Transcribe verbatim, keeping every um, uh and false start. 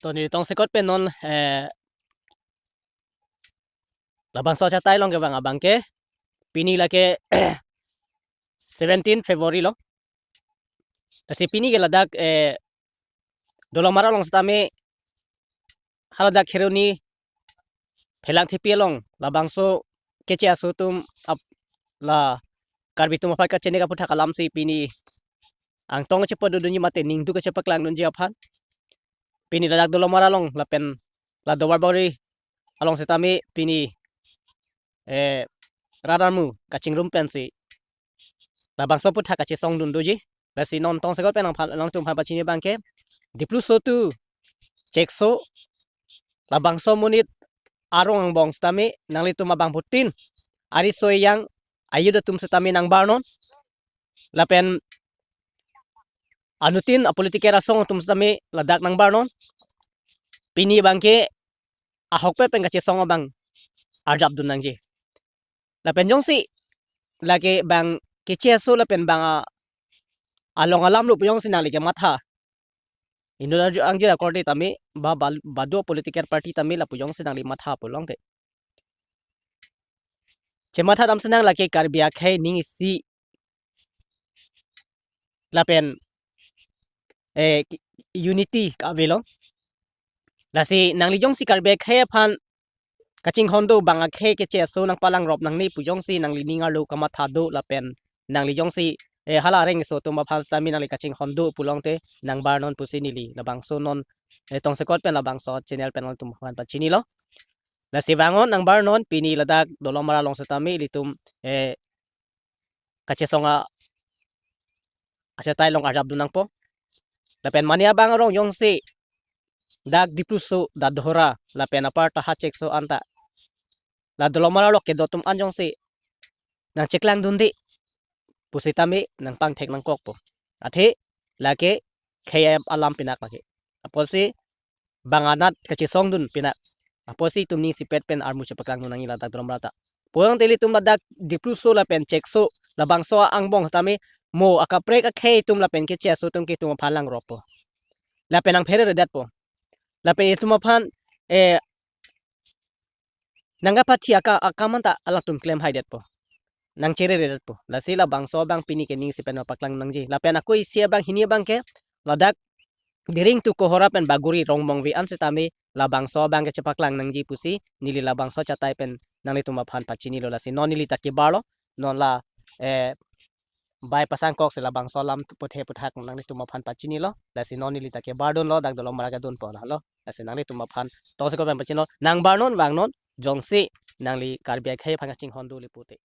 To neli tongsekot pen non, eh, labangso achatai along kevang abang ke pini lake seventeen February lo. Lasi pini ke ladak, eh, Dolamara along setame haladak Kheroni Phelangthepi along labangso Keche aso atum ap-, la Karbi atum aphan kachini kaputhak alam si pini angtong kachepadodunji mate ningduk kachepaklangdunji aphan pini ladak Dolamara along lapen la Duarbagori along setame pini, eh, rat armu kachingrum pensi labangso aputhak kachesongdundoji. Lasi non tongsekot pen nangphan, nangtum aphan pachini abang ke Dipluso to Chekso labangso amonit arong angbong setame nanglitum abangphutin ariso ejang ayut atum setame nangbarnon. Lapen anuttin apolitical asong atum setame ladak nangbarnon. Pini abang ke ahokpet pen kachesong abang arjapdun nangji. Lapen jongsi lake bang Keche aso lapen bang a-, along alam lo pu jongsi nangli kematha. Inut arju angjir akorte tame ba, ba, badu political party tame lapu jongsi nangli matha pulote, chematha damsi nang lake Karbi akhei ning isi lapen, eh, ki-, unity ka-avelo. Lasi nangli jongsi Karbi akhei aphan kachinghon do, bang akhei Keche aso nangpalangrop nangne pu jongsi nangli ning arlo kamatha do lapen nangli jongsi, eh, hala areng aso atum aphan setame nangli kachinghon do pulote nangbarnon pusi neli labangso non, eh, tongsekot pen labangso channel pen nangtum aphan pachinilo. Lasi vangnon nangbarnon pini ladak Dolamara along setame ilitum, eh, kachesong a-, achatai along arjapdun nangpo. Lapen mane abang arong jongsi dak Dipluso, dak Dohora lapen aparta ha Chekso anta la Dolamara along kedo atum an jongsi nangcheklangdunde pusitame nangpangthek nangkokpo. Athe lake khei alam pinak lake. Apotsi bang anat kachesongdun pinak. Apotsi itum ning isipet pen armu chepaklangdun nangji ladak Dolamara ta. Pulote ilitum ladak Dipluso lapen Chekso labangso angbong tame mo akaprek akhei atum lapen Keche aso atum ke itum aphan langroppo. Lapen nangpheredetpo. Lapen itum aphan, eh, nangkapathi aka, akam anta alangtum klemhaidetpo. Nangchereredetpo. Lasi labangso abang pini ke ning isi pen paklang nangji. Lapen ako isi abang hini abang ke ladak Dering to Kohora pen Bagori Rongbongve an setame labangso abang kechepaklang nangji pusi neli labangso achatai pen nanglitum aphan pachinilo. Lasi non neli ta kebarlo, non la, eh, bai pasangkok si labangso alam puthe puthak nanglitum aphan pachinilo. Lasi non neli ta kebardunlo, dak Dolamara kedunpo lalo. Lasi nanglitum aphan tongsekot pen pachinilo. Nangbarnon vangnon jongsi nangli Karbi akhei aphan kachinghon do le pute.